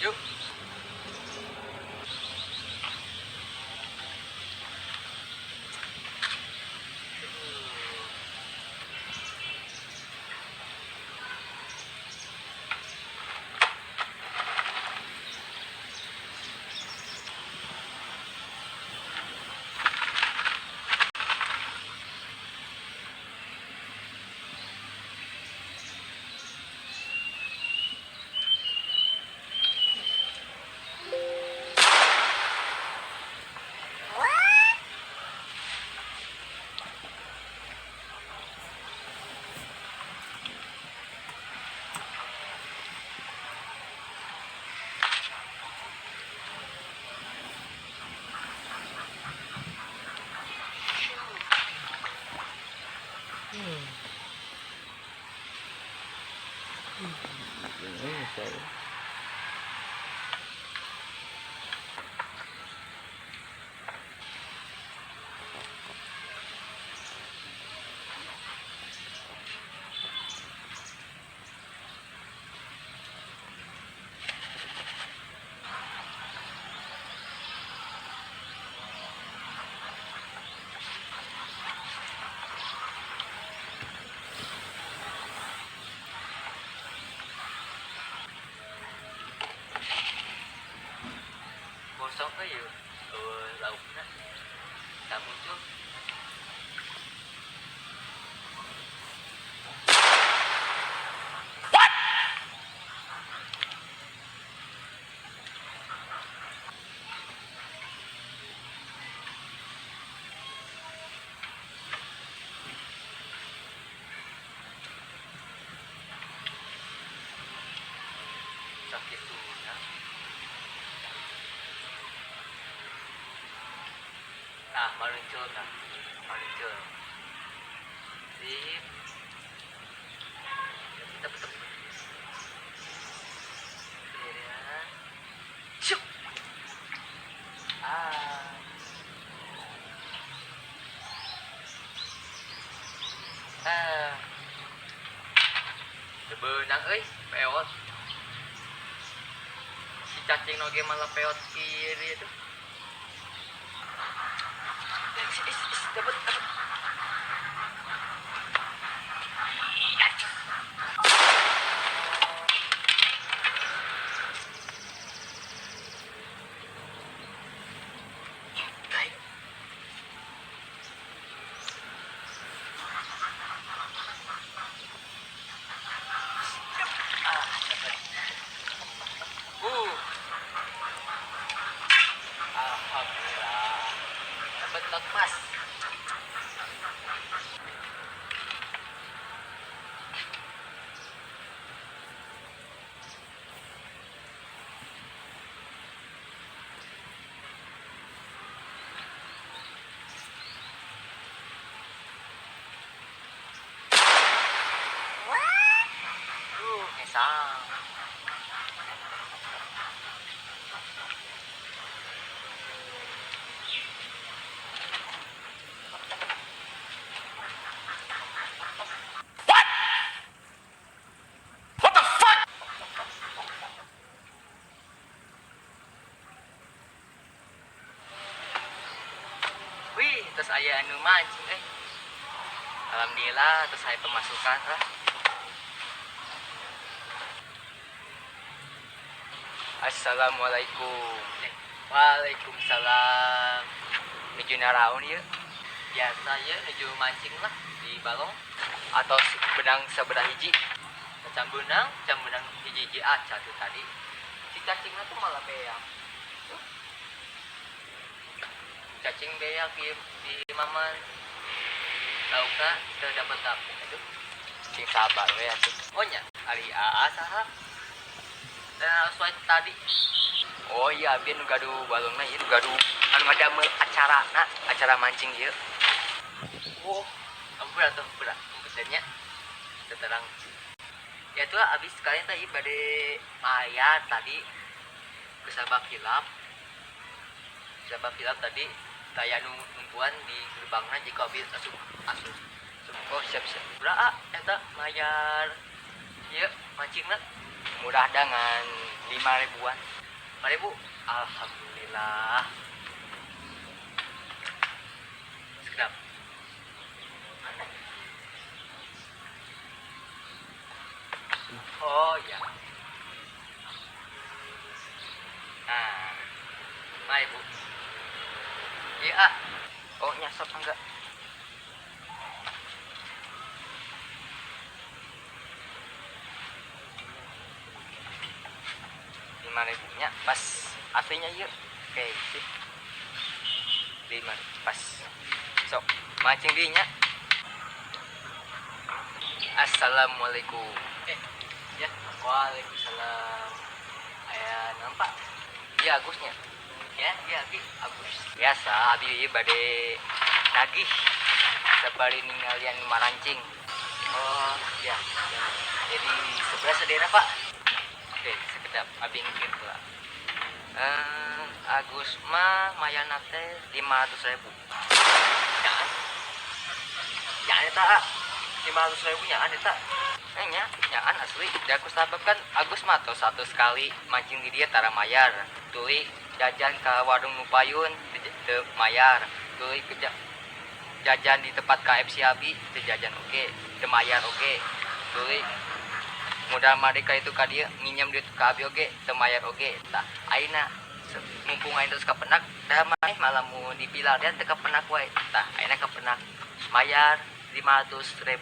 Yuk. Bosok euy laukna. Tak muncul. What? Sakit tuh ya. Nah, meluncur, nah, meluncur. Sip. Tetap. Cuk. Ah. Ah. Beunang euy, peot. Si cacing oge malah peot kiri itu. Dapat. Alhamdulillah. Dapat mas. Ngesang. What? What the fuck? Wih, terus aya anu mancing eh. Alhamdulillah, terus saya pemasukan lah. Assalamualaikum. Waalaikumsalam. Nuju naraon ieu? Biasa ya nuju mancing lah di balong atau benang sebelah hiji. Can benang hiji-hiji aca tuh tadi. Si cacingna tuh malah beak. Tuh. Cacing beak di maman. Laukna teu dapet dapet aduh. Sing sabar we atuh. Oh nya, ari aa saha? Dan tadi. Oh iya, abi nu gaduh balongna ieu nu gaduh anu ngadamel acarana, acara mancing ieu. Oh, ampun atuh, ampun nya. Terang. Ya tuh abis sekalian tadi bade mayar tadi kesabab hilap. Kesabab hilap tadi daya nu numpuan di gerbangna jika abi asup asup. Oh siap siap. Murah ah, eta mayar ieu mancingna murah dengan 5 ribuan. 5.000. Alhamdulillah. Sekedap. Oh ya. Nah, 5.000. Iya, ah. Oh, nyasap enggak? 5.000-nya pas aslinya, iya. Oke, sip. 5.000 pas. Sok, mancing dinya. Assalamualaikum. Eh, ya, waalaikumsalam. Aya nampak? Iya, Agusnya. Ya, iya, Abi, Agus. Biasa, abi ieu bade nagih sabari ningalian marancing. Oh, ya. Ya. Jadi sebelah sedera, Pak. Oke, sekedap abi ngikir lah. Eh, Agus mah mayana teh 500.000. Jangan. Jangan eta, ah. 500.000 nyaan eta. Eh nya, nyaan asli. Da aku sabab kan Agus mah tos satu sekali mancing di dia tara mayar. Tuluy jajan ke warung nu payun teu mayar. Tuluy ke jajan di tempat KFC abi teu jajan oge, teu mayar oge. Tuluy modal mereka itu ka dieu nginjem duit ka abi oge teu mayar oge. Tah, ayeuna mumpung ayeuna terus kapenak dah maneh malah mau dipilar dia teu kapenak wae. Tah, ayeuna kapenak mayar 500.000.